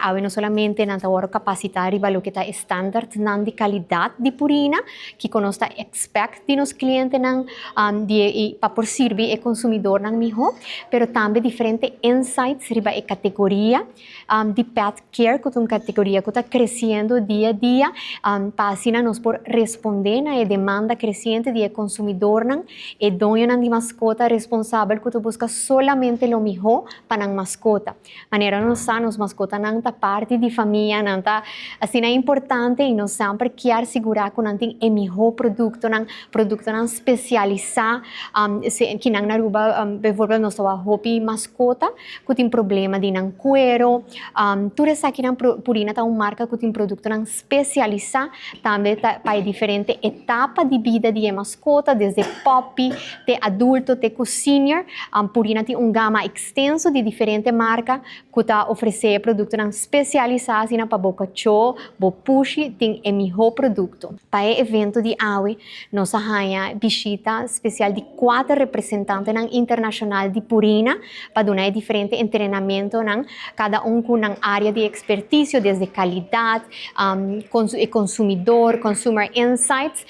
Awe no solamente nan ta wordo capacita riba loke ta standard nan di calidad di Purina, kico nos ta expect di nos clientenan di y pa por sirbi e consumidornan miho, pero tambe diferente insights riba e categoria di pet care, cu ta un categoria cu ta creciendo dia a dia, pa asina nos por responde na e demanda creciente di e consumidornan, e doñonan di mascota responsabel cu ta busca solamente lo miho pa nan mascota. Manera nos sa, nos mascotanan ta parti di famia, nan ta asina importante y nos semper kier sigura cu nan tin e miho productonan, productonan specialisa. Kinan na Aruba, bijvoorbeeld, nos ta hopi mascota cu tin problema di nan cuero. Tur esakinan, Purina ta un marca cu tin productonan specialisa tambe pa diferente etapa di bida di mascota, desde puppy te adulto te cu senior. Purina tin un gama extenso di diferente marca cu ta ofrece productonan specialisa asina pa bo cacho, bo pushi tin e miho producto. Pa e evento di awe, nos a haya bishita special di cuater representantenan internacional di Purina pa duna diferente entrenamentonan, cada un cu un area di experticio, desde calidad, consumidor, consumer insights,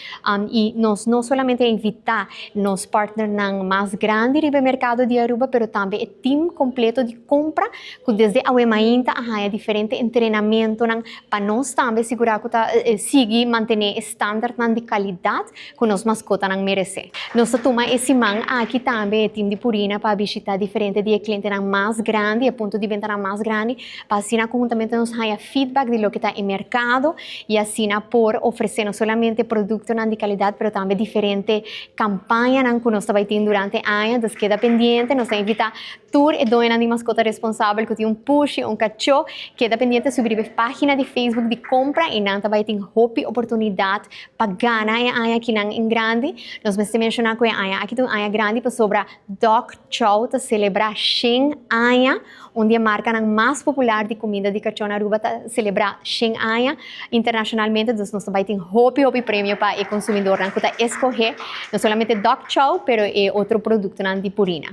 y nos no solamente invita nos partnernan mas grandi riba mercado di Aruba, pero tambe e team completo di compra, cu desde awe mainta a haya diferente entrenamentonan pa nos tambe sigura cu ta sigui mantene standardnan di calidad cu nos mascotanan merece. Nos a tuma e siman aki tambe e team di Purina pa bishita diferente di clientenan mas grandi, e punto di benta mas grandi, pa asina conhuntamente nos haya feedback di loke ta den mercado y asina por ofrece no solamente productonan di calidad, pero tambe diferente campañanan cu nos ta bay tin durante aña. Anto keda pendiente, nos ta invita tur e doñonan di mascota responsabel cu tin un pushi, un cacho, keda pendiente, subi e pagina di Facebook di compra y nan bay tin hopi oportunidad pa gana e aña akinan en grandi. Nos mester menciona cu e aña aki un aña grandi pasobra Dog Chow ta celebra 100 aña, un di e marcanan mas popular di cuminda di cacho na Aruba ta celebra 100 aña internacionalmente, anto nos bay tin hopi hopi premio pa e consumidornan cu ta scoge no solamente Dog Chow, pero e otro productonan di Purina.